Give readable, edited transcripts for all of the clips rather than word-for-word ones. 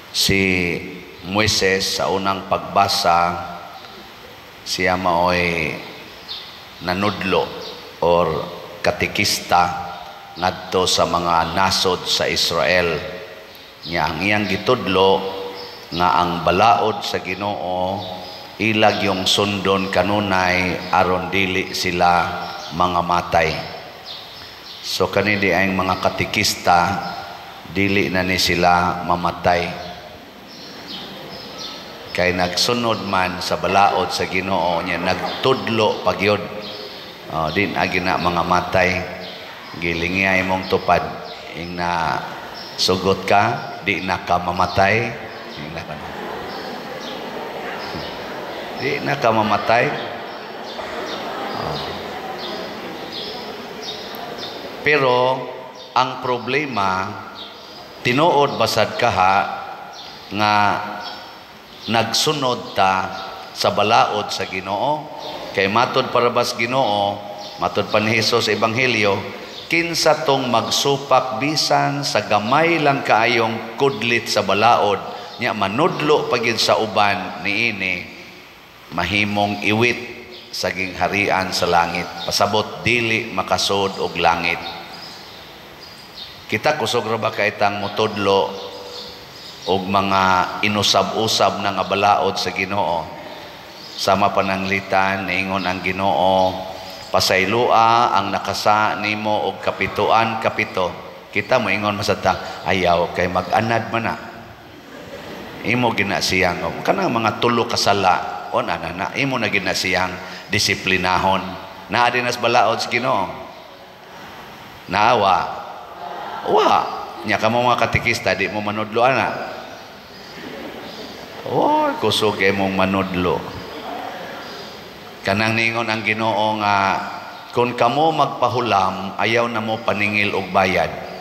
Si Moises, sa unang pagbasa, siya maoy nanudlo or katekista ngadto sa mga nasod sa Israel. Nya ang iyang gitudlo nga ang balaod sa Ginoo ilag yung sundon kanunay aron dili sila mga matay. So kani di ang mga katekista, dili na ni sila mamatay kay nagsunod man sa balaod sa Ginoo nya nagtudlo pagyod. Oh, di na gina mga matay. Gilingiya imong tupad ing na sugot ka, di na ka mamatay. Ing na ka na. Di na ka mamatay. Oh. Pero ang problema, tinuod basad kaha nga nagsunod ta sa balaod sa Ginoo? Kay matod para bas Ginoo, matod pa ni Hesus sa Ebanghelyo, kinsa tong magsupak bisan sa gamay lang kaayong kudlit sa balaod nya manudlo pagid sa uban niini, mahimong iwit sa gingharian sa langit. Pasabot, dili makasud og langit. Kita, kusog ra ba kay tang motudlo og mga inusab-usab na nga balaod sa Ginoo? Sama pananglitan niingon ang Ginoo, "Pasayloa ang nakasa nimo og kapituan kapito." Kita, moingon man sad ta, "Ayaw kay mag-anad man na." Imo gina siyang kanang mga tulo ka sala o na na, na imo na gina siyang disiplinahon. Naa din nas balaod sa Ginoo? Naawa wa nya kamo mga katekista, di mo manudlo ana? Oh, kusog kay mong manudlo. Kanang ningon ang Ginoo nga kung kamo magpahulam, ayaw na mo paningil og bayad.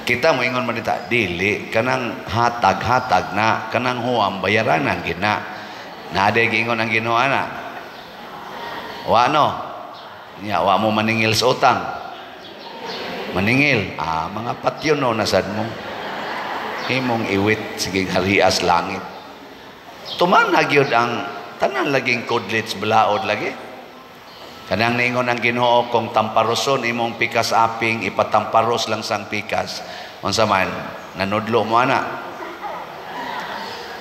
Kita, moingon man ta, "Dili, kanang hatag, hatag na, kanang huwam, bayaranan gina." Naa day giingon ang Ginoo ana? Wa, no? Nya wa mo maningil sa utang? Maningil. Ah, mga patyon no nasad mo. Himong iwit sige harias langit. Tuman na gyud ang tanan laging kudlits balaod lagi. Kanang ningon ang Ginoo, kung tamparoson imong pikas aping, ipatamparos lang sang pikas. Unsa man, nanudlo mo ana?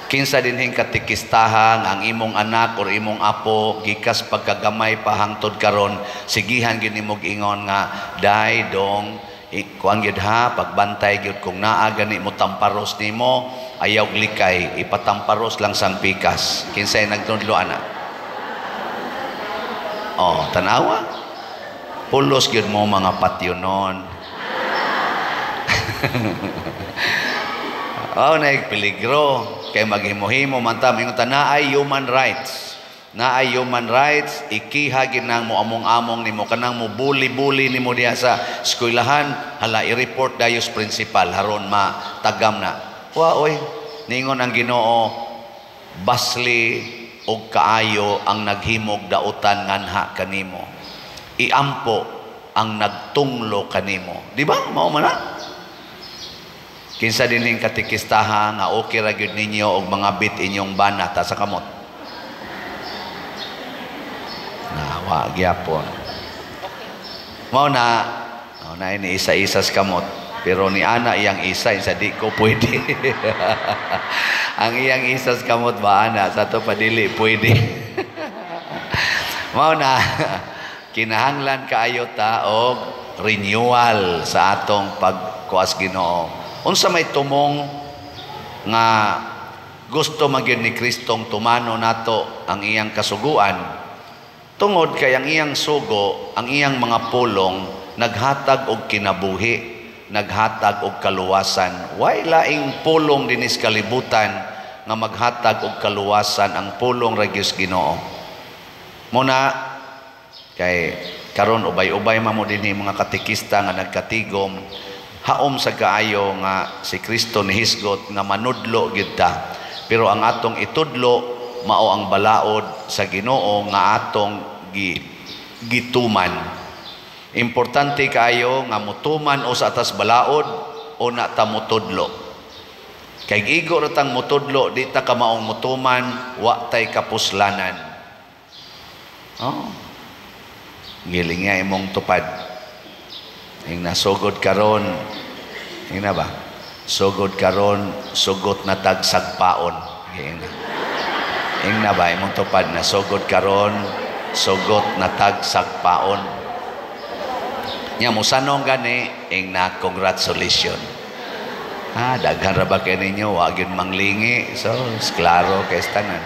Kinsa dinhing katekistahan ang imong anak or imong apo gikas pagkagamay pa hangtod karon sigihan gyud nimo ingon nga, "Day dong, kuan gyud ha, pagbantay gyud, kung naa gani mo tamparos nimo, ayaw likay, ipatamparos lang sang pikas"? Kinsay nagtudlo ana? Oh, tanawa, pulos gyud mo mga patyonon. Oh, naig peligro kay maghimo-himo man ta, mingon ta naay human rights. Naay human rights, ikiha ginang mo among-among nimo, kanang mo bully-bully nimo diha sa eskwelahan, hala, i-report dayos principal haron matagam na. Wa oy, ningon ang Ginoo, basli og kaayo ang naghimog dautan nganha kanimo. Iampo ang nagtunglo kanimo. Di ba? Mao man na. Kinsa dinhing katekistaha nga okay ra gyud ninyo og mga bit inyong bana ta sa kamot? Na wa gyapon. Mao na, mao na ini isa-isa sa kamot. Pero ni ana iyang isa, isa di ko pwede. Ang iyang isa sa kamot ba ana, sa to pa dili pwede. Mao na kinahanglan kaayo ta og renewal sa atong pagkuas Ginoo. Unsa may tumong nga gusto magyud ni Kristong tumano nato ang iyang kasuguan? Tungod kay ang iyang sugo, ang iyang mga pulong naghatag og kinabuhi, naghatag og kaluwasan. Way laing pulong dinis kalibutan nga maghatag og kaluwasan, ang pulong ra gyud Ginoo. Muna kay karon ubay-ubay man mo dinhi mga katekista nga nagkatigom, haom sa kaayo nga si Kristo nihisgot nga manudlo gyud ta. Pero ang atong itudlo mao ang balaod sa Ginoo nga atong gituman. Importante kaayo nga mutuman o sa atas balaod o na ta mutudlo. Kay igo ra tang mutudlo, di ta kamaong mutuman, wa tay kapuslanan. Oh. Giling nga imong tupad. Ing nasugod karon, ing na ba? Sugod karon, sugot na tag sagpaon. Ing na. Ing na ba imong tupad na sugod karon, sugot na tag sagpaon. Nya musanong gani ing na congratulations. Ah, daghan ra ba kay ninyo, wa gyud manglingi. So, klaro kay tanan.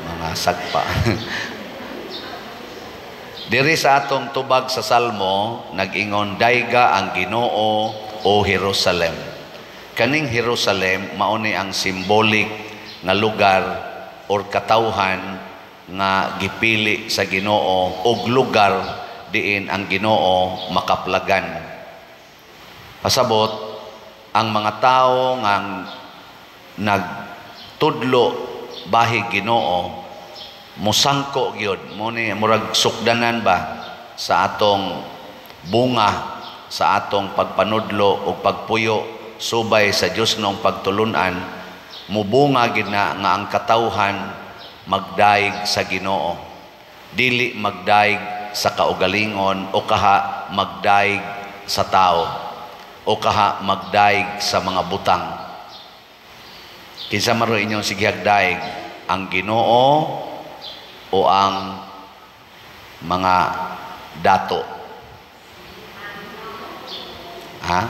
Mga sagpa. Diri sa atong tubag sa Salmo, nag-ingon, "Dayga ang Ginoo, o Jerusalem." Kaning Jerusalem mao ni ang symbolic nga lugar or katawhan nga gipili sa Ginoo og lugar diin ang Ginoo makaplagan. Pasabot ang mga tao nga nagtudlo bahig Ginoo musangko gyud mo ni, murag sukdanan ba sa atong bunga sa atong pagpanudlo o pagpuyo subay sa Dios nong pagtulunan, mubunga gid na nga ang katawhan magdaig sa Ginoo, dili magdaig sa kaugalingon o kaha magdaig sa tao o kaha magdaig sa mga butang. Kinsa man ro inyong sigihag daig, ang Ginoo o ang mga dato? Ha?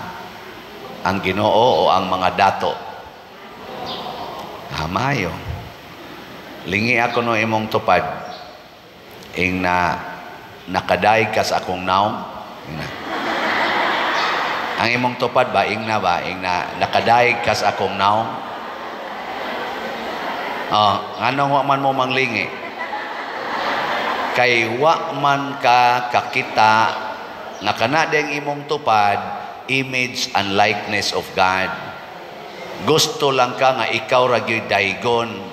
Ang Ginoo o ang mga dato? Ha, maayo. Lingi ako no imong tupad. Ing na nakadaig ka sa akong naong. Ing na. Ang imong tupad ba, ing na ba, ing na nakadaig ka sa akong naong? Oh, nganong wa man mo manglingi? Kay wa man ka kakita nga kana ding imong tupad, image and likeness of God. Gusto lang ka nga ikaw ra gyud daygon.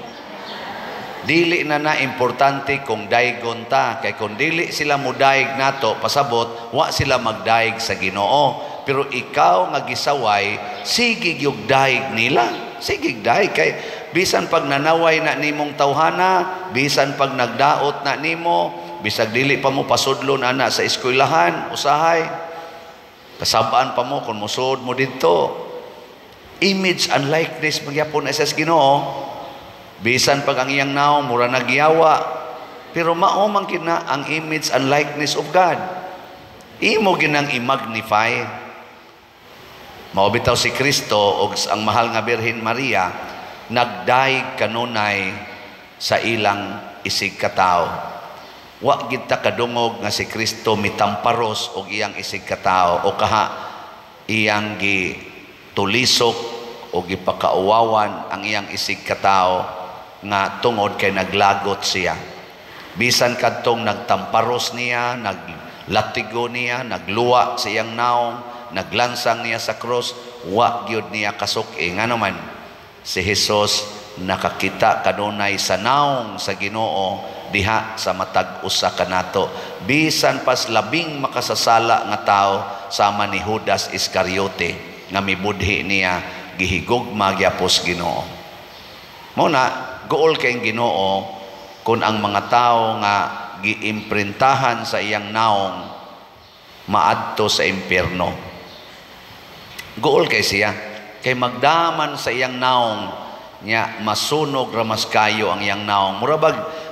Dili na na importante kung daygon ta, kay kung dili sila mudaig nato, pasabot wa sila magdaig sa Ginoo. Pero ikaw nga gisaway, sige gyud daig nila. Sige daig kay bisan pag nanaway na nimong tawhana, bisan pag nagdaot na nimo, bisag dili pa mo pasudlon ana sa eskwelahan, usahay kasabaan pa mo kung mosud mo didto. Image and likeness magyapon sa Ginoo. Bisan pag ang iyang naong mura nagyawa, pero mao man kina ang image and likeness of God. Imo ginang i-magnify. Mao bitaw si Kristo og ang mahal nga Birhen Maria nagdaig kanunay sa ilang isig katawo. Wa gid ta kadungog nga si Kristo mitamparos og iyang isig katawo o kaha iyang gitulisok o gipakauwawan ang iyang isig katawo nga tungod kay naglagot siya. Bisan kadtong nagtamparos niya, naglatigo niya, nagluwa sa iyang naong, naglansang niya sa cross, wa gyud niya kasuk-i. Ngano man si Jesus nakakita kanunay sa naong sa Ginoo diha sa matag usa kanato, bisan pas labing makasasala nga tao sama ni Judas Iscariote nga mibudhi niya, gihigugma gyapos Ginoo. Mo na gool kay Ginoo kung ang mga tao nga giimprintahan sa iyang naong maadto sa impierno. Gool kay siya kay magdaman sa iyang naong nya masunog ra mas kayo ang iyang naong.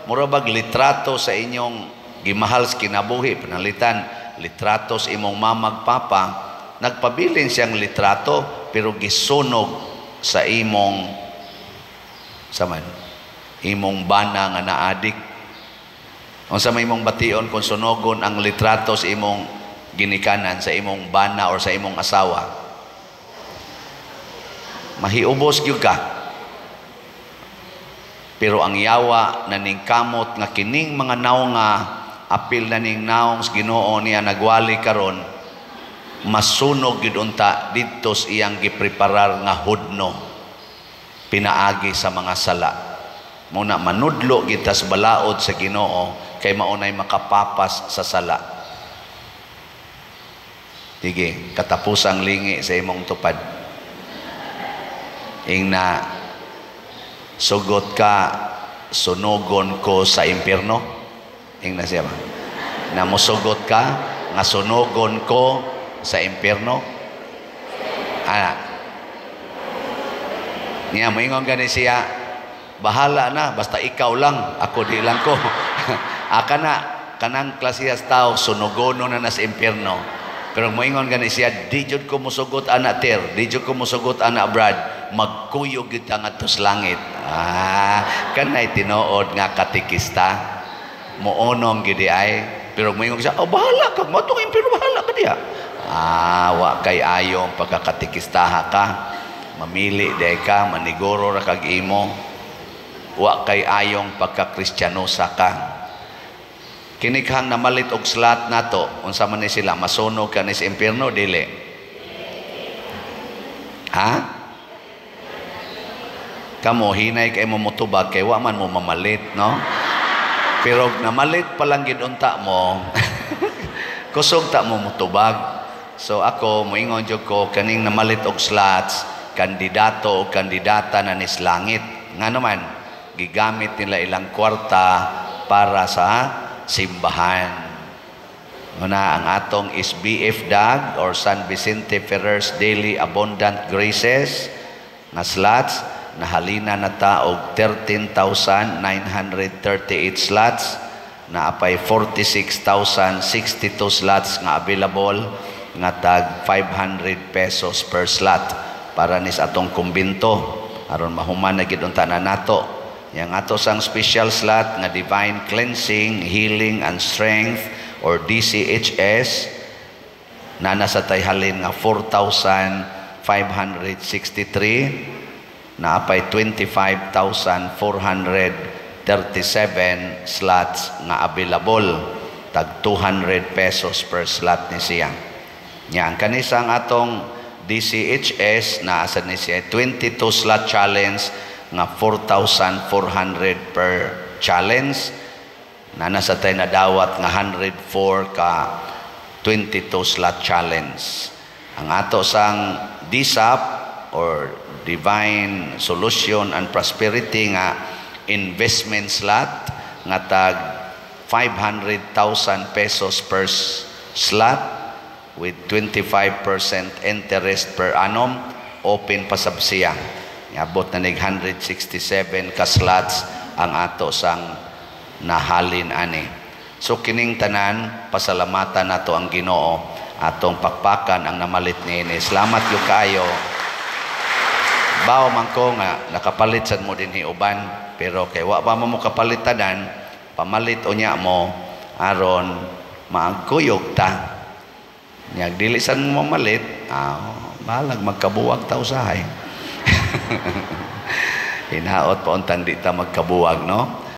Murabag litrato sa inyong gimahal sa kinabuhi, panalitan litrato sa imong mamag papa, nagpabilin siyang litrato pero gisunog sa imong saman imong bana nga naadik. Unsa may imong bation kung sunogon ang litrato sa imong ginikanan, sa imong bana or sa imong asawa? Mahiubos gyud ka. Pero ang yawa naningkamot nga kining mga naong nga apil na ning naong sa Ginoo niya nagwali karon, masunog gyud unta didto sa iyang gipreparar nga hudno pinaagi sa mga sala. Muna manudlo kita sa balaod sa Ginoo kay maunay makapapas sa sala. Sige, katapusang lingi sa imong tupad. Ingna, "Sugot ka, sunugon ko sa impierno." Ingna siya ba? Na musugot ka, nga sunugon ko sa impierno. Ana. Niya, moingon gani siya, "Bahala na, basta ikaw lang, ako di lang ko." Aka na, kanang klasehas tao, sunugono na sa impierno. Pero moingon gani siya, "Di jud ko musugot ana, Ter, di jud ko musugot ana, Brad, magkuyog gyud ta ngadto sa langit." Ah, kanay tinuod nga katikista, muunong gid ay. Pero moingon siya, "Oh, bahala ka, moadto ka impierno, bahala ka diha." Ah, wa kay ayong pagkakatikistaha ka. Mamili day ka, maniguro ra kag imo. Wa kay ayong pagkakristyanosa ka. Kinikhang namalit og slot nato, unsa man ni sila, masunog ka ni sa impierno, dili? Ha? Kamo, hinay kay mo mutubag kay wa man mo mamalit, no? Pero namalit pa lang gid unta mo, kusog ta mo mutubag. So ako, moingon jud ko, kaning namalit og slots, kandidato o kandidata na nis langit. Nga naman, gigamit nila ilang kwarta para sa simbahan. Una, ang atong SBF DAG or San Vicente Ferrer's Daily Abundant Graces nga slots, nahalina na ta og 13,938 slots, naapay 46,062 slots nga available nga tag 500 pesos per slot para nis atong kumbinto aron mahuman na gid unta na nato. Yang ato sang special slot nga Divine Cleansing, Healing and Strength or DCHS na nasa tay halin nga 4,563, naapay 25,437 slots nga available, tag 200 pesos per slot ni siya. Nya ang kanisang atong DCHS na asa ni siya 22 slot challenge nga 4,400 per challenge, na nasa tay nadawat nga 104 ka 22 slot challenge. Ang ato sang DSAP or Divine Solution and Prosperity nga investment slot nga tag 500,000 pesos per slot with 25% interest per annum, open pa sab siya. Niabot na nig 167 ka slots ang ato sang nahalin ani. So kining tanan, pasalamatan nato ang Ginoo, atong pakpakan ang namalit niini. Salamat gyud kaayo. Bawo man ko nga nakapalit sad mo dinhi uban, pero kay wa pa mo mo kapalit tanan, pamalit unya mo aron maagkuyog ta. Nya dili sad mo mamalit, ah, balag magkabuwag ta usahay. Hinaot pa untang di ta magkabuwag, no?